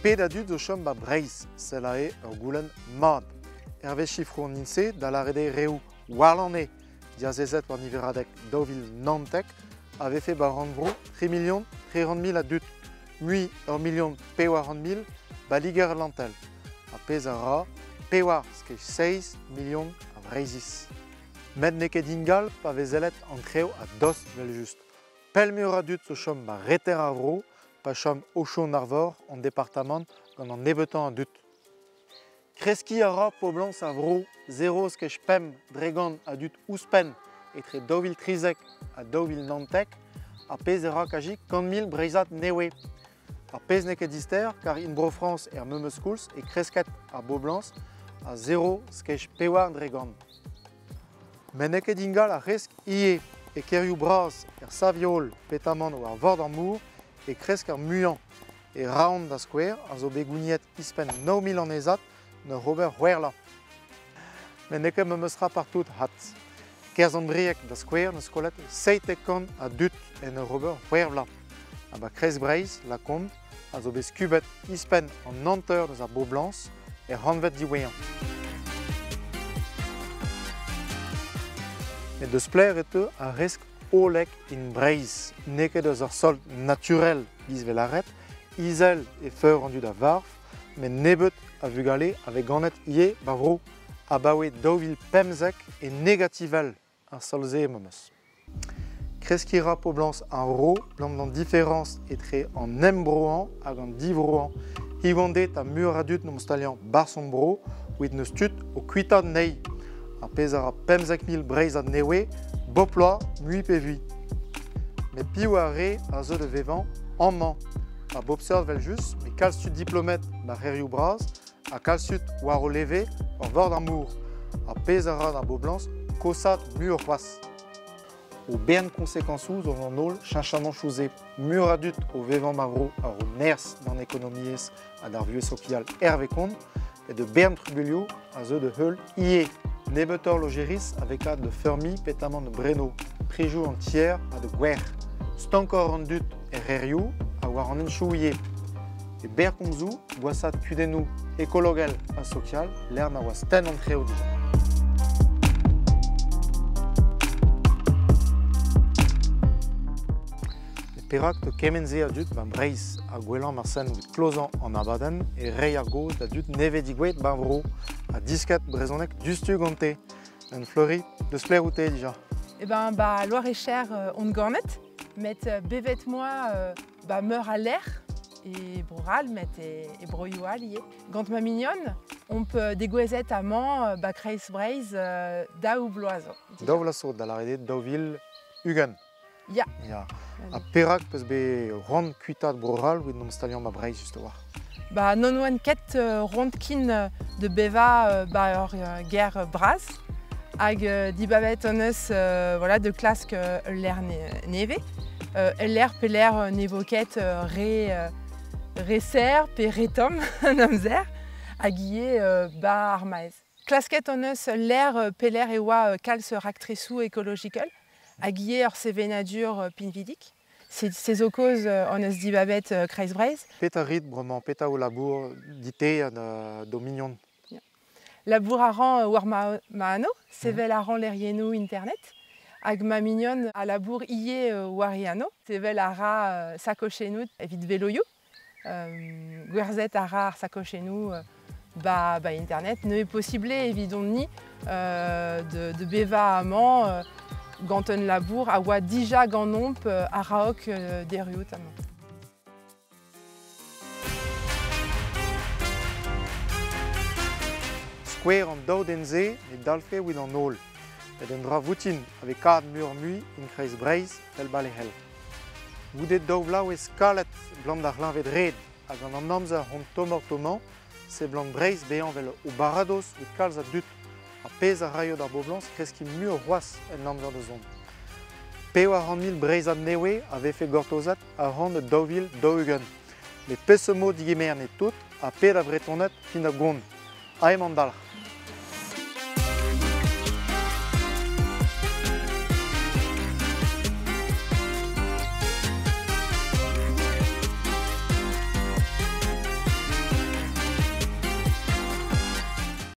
Pet a dud zo chom ba Breizh, sell aze ur goulenn mat. Hervez sifroù an INSEE, da lâret eo reoù warlene diazezet war niveradeg 2019, a vefe ba rannvro 3 milion 300 mil a dud, mui 1 milion 400 mil ba Liger-Atlantel, ar pezh a ra 4,7 milion a Vreizhiz. Met n'eo ket ingal pa vez sellet an trev a-dost evel-just. Pell muioc'h a dud zo chom ba reter ar vro pa chom Aochon-Arvor an departamant gant an nebeutañ a dud. Kreskiñ a ra poblañs ar vro 0,5% a dud ouzhpenn etre 2013 ha 2019, ar pezh a ra kazi 100 000 Breizhad nevez. Ar pezh n'eo ket dister kar in Bro-Frañs er memes koulz e kresket ar boblañs a 0,4%. Met n'eo ket ingal ar c'hresk ivez. E kêrioù bras, er Saviol, petamant war vord ar mor, e kresk ar muiañ. E Raon, da skouer, a zo bet gouniet ouzhpenn 9 000 annezad 'n ur ober c'hwec'h Met n'eo ket memes tra partout 'vat. Kerzh-Brieg, da skouer, n'eus kollet 17 a dud en ur ober c'hwec'h vloaz. Ha ba Kreiz-Breizh, lakaomp, a zo bet skubet ouzhpenn an hanter eus ar boblañs er c'hantved diwezhañ. Met deus pelec'h e teu ar riskl hollek in Breizh. N'eo ket eus ar sol naturel giz 'vel lâret, izel e feur an dud a varv, met nebeut a vugale a vez ganet ivez 'ba vro. Abaoe 2015 e negativel ar sol-se memes. Kreskiñ ra poblañs ar vro gant an diferañs etre an embroañ hag an divroañ. Hiziv-an-deiz ha muioc'h a dud 'n em staliañ 'barzh hon bro evit n'eus tud o kuitaat anezhi. Ar pezh a ra 15 000 Breizhad nevez bep bloaz mui pe vui. Met piv ar re a zeu da vevañ amañ? A bep seurt evel-just, met kalz tud diplomet 'ba c'hêrioù bras ha kalz tud war o leve war vord ar mor. Ar pezh a ra d'ar boblañs kosaat muioc'h c'hoazh. O bern koñsekañsoù zo an holl cheñchamantoù-se. Muioc'h a dud o vevañ ma vro a ro nerzh d'an ekonomiezh ha d'ar vuhez sokial hervez kont, met ur bern trubuilhoù a zeu da heul ivez. Nebeutoc'h lojeris a vez kavet da feurmiñ petamant da breno, prizioù an tier ha da gwerc'h. Stankoc'h an dud er c'hêrioù ha war an henchoù ivez. E berr komzoù, gwashaat kudennoù ekologel ha sokial lec'h ma oa stenn an treoù dija. Perak teu kement-se a dud 'ba Breizh ha gwellañ marsen evit klozañ an abadenn e reiñ ar gaoz da dud nevez-digouezhet 'ba vro ha disket brezhoneg diouzhtu gante. En Fleury, deus pelec'h out-te dija? Eh ben, ba Loir-et-Cher on ganet, met bevet 'moa ba meur a lec'h e Bro-C'hall, met e broioù all ivez. Gant ma mignon, omp degouezhet amañ ba kreiz Breizh daou vloaz zo. Daou vloaz zo, da lâret eo 2020. Ya. Ya. Ha perak 'peus bet c'hoant kuitaat Bro-C'hall evit 'n em staliañ ba Breizh just a-walc'h? Ba non oan ket c'hoant kin de bevañ ba ur gêr bras hag dibabet hon eus voilà, de klask ul lec'h nevez. Ul lec'h pelec'h ne vo ket re, re serr pe re tomm an amzer hag ivez ba ar maez. Klasket hon eus ul lec'h pelec'h e oa kalz raktresoù ekologikel hag ivez ur sevenadur pinvidik. Se zo kaoz hon eus dibabet Kreiz-Breizh. Petra rit bremañ? Petra ho labour dit-te ha d'ho mignon? Labour a ran war ma, ma anv, sevel a ran lec'hiennoù internet. Hag ma mignon a labour ivez war e anv. Sevel a ra sakochennoù evit veloioù. Gwerzhet a ra ar sakochennoù ba, ba internet. Neuze possible evidon-ni de bevañ amañ gant un labour a oa dija ganeomp a-raok deriout amañ. Skouer an daou den-se ne dalfe evit an holl. Met un dra voutin a vez kavet muioc'h-mui en kreiz Breizh evel Balehel. Goude daou vloavezh kalet 'blam d'ar c'hleñved-red ha gant an amzer hon tommoc'h-tommañ, seblant Breizh bezañ evel o baradoz evit kalz a dud, ar pezh a raio d'ar boblañs kreskiñ muioc'h c'hoazh en amzer da zont. 400 000 Breizhad nevez a vefe gortozet a-raok 2040. Met peseurt mod digemer n'eo tout ha pet a Vretoned fin da gont. Aet emañ an dalc'h.